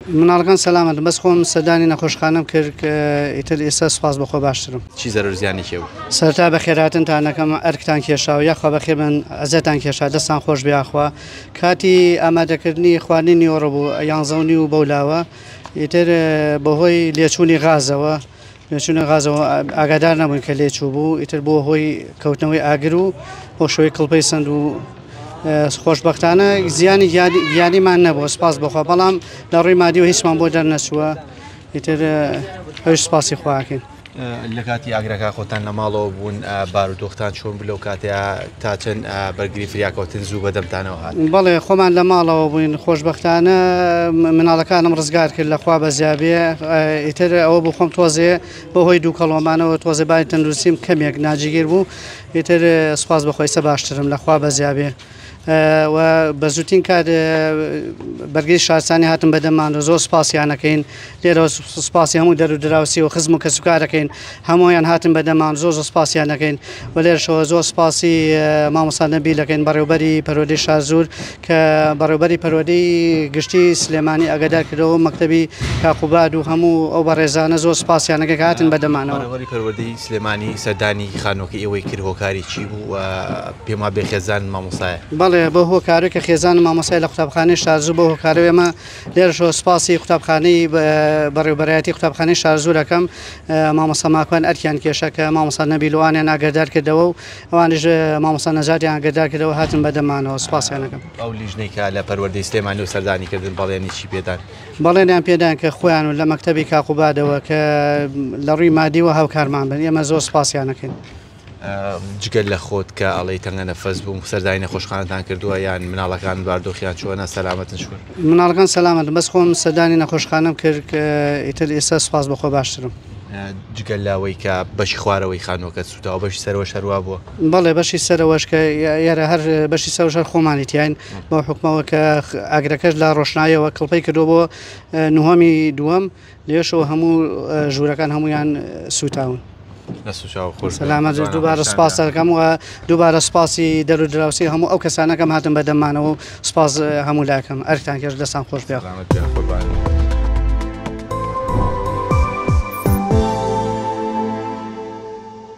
مناڵەکان سەلامەتن بەس خۆم سەردانی نەخۆشخانەم کرد کە ئیتر ئێستا سوپاس بەخۆ باشترم. چی زەرەر و زیانێکی هەبوو؟ سەرەتا بەخێرهاتنتان ئەکەم ئەرکتان کێشاوە یاخوا بەخێربێن ئەزیەتان کێشا دەستان خۆش بێ یاخوا کاتی ئامادەکردنی خواردنی نیوەڕۆ بوو یانزە و نیو بەو لاوە ئیتر بەهۆی لێچوونی غازەوە لێچوونی غازەوە ئاگادار نەبووین کە لێچوو بوو ئیتر بۆ هۆی کەوتنەوەی ئاگر و بۆ شوی کڵپەی سند و خۆشببختانە زیانی گیانیمان نەبوو سپاس بخوا بەڵام لە ڕووی مادی و هیچمان بۆ دەرنەچووە ئیتر ئەوش سپاسی خواکەین. لە کاتی ئاگرەکە خۆتان لە ماڵەوە بوون بارودۆختان چۆن بوو لەو کاتەیە تا چەند بەرگری فریاکەوتن زوو بەدەمتانەوە هات؟ بەڵێ خۆمان لە ماڵەوە بووین خۆشبەختانە مناڵەکانم ڕزگار کرد لە خوا بەزیابێ ئیتر ئەوە بوو خۆم تۆزێ بەهۆی دووکەڵۆمانەوە تۆزێ باری تەندروستیم کەمێک ناجیگیر بوو ئیتر سوپاس بەخۆی سە باشترم لە خوا بەزیابێ. و بە زووترین کات بەرگری شارستانی هاتن بەدەممان و زۆر سوپاسیان ئەکەین لێرەوە سوپاسی هەموو دەر و دراوسی و خزم و کەسوکارەکەین هەموویان هاتن بەدەمان زۆر زۆر سوپاسیان ئەکەین و لێرەشەوە زۆر سوپاسی مامۆستا نەبیل ئەکەین بەڕێوبەری پەروەردەی شارزوور کە بەڕێوبەری پەروەردەی گشتی سلێمانی ئاگادار کردەوە مەکتەبی کاقوباد و هەموو ئەو بەڕێزانە زۆر سوپاسیان ئەکەین کە هاتن بەدەمانەوە. بەڕێوبەری پەروەردەی سلێمانی سەردانی خانووەکەی ئێوەی کرد هۆکاری چی بوو و پێم وابێ خێزانت مامۆستایە. بەڵێ بەو هۆکارەی کە خێزانم مامۆستای لە قوتابخانەی شارزوو بەو هۆکارەوە ئێمە لێرەشەوە سوپاسی قوتابخانەی بەڕێوبەرایەتی قوتابخانەی شارزوور ئەکەم مامۆستا ماکوان ئەرکیان کێشا کە مامۆستا نەبیل و ئەوانیان ئاگادار کردەوە و ئەوانیش مامۆستا نەجاتیان ئاگادار کردەوە هاتن بەدەمانەوە سوپاسیان ئەکەم. ئەو لیژنەی کە لە پەروەردەی سلێمانیەوە سەردانی کردن بەڵێنی چی پێدان؟ بەڵێنیان پێدان کە خۆیان و لە مەکتەبی کاقوبادەوە کە لە ڕووی مادیەوە هاوکارمان بن ئێمە زۆر سوپاسیان ئەکەین. جگە لە خۆت کە ئەڵێی تەنگە نەفەس بووم سەردانی نەخۆشخانەتان کردووە یان مناڵەکان باردۆخیان چۆنە سەلامەتن شکر؟ مناڵەکان سەلامەتن بەس خۆم سەردانی نەخۆشخانەم کرد کە ئیتر ئێستا سوپاس بەخوا باشترم. جگە لەوەی کە بەشی خوارەوەی خانووەکەت سووتاوە بەشی سەرەوەش هەروا بووە؟ بەڵێ بەشی سەرەوەش کە یارە هەر بەشی سەرەوەش هەر خۆمانی تیاین بەو حوکمەوە کە ئاگرەکەش لە ڕۆشنایەوە کڵپەی کردووە بۆ نهۆمی دووەم لێشەوە هەموو ژوورەکان هەمویان سوتاون. دەست و چاو خۆش بێت. سەلامەت بێت. دووبارە سوپاس دەکەم و دووبارە سوپاسی دەر و دراوسێ هەموو ئەو کەسانەکەم هاتن بەدەممانەوە و سوپاس هەموو لاکەم ئەرکتان کێش دەستان خۆش بێ. سەلامەت بێ.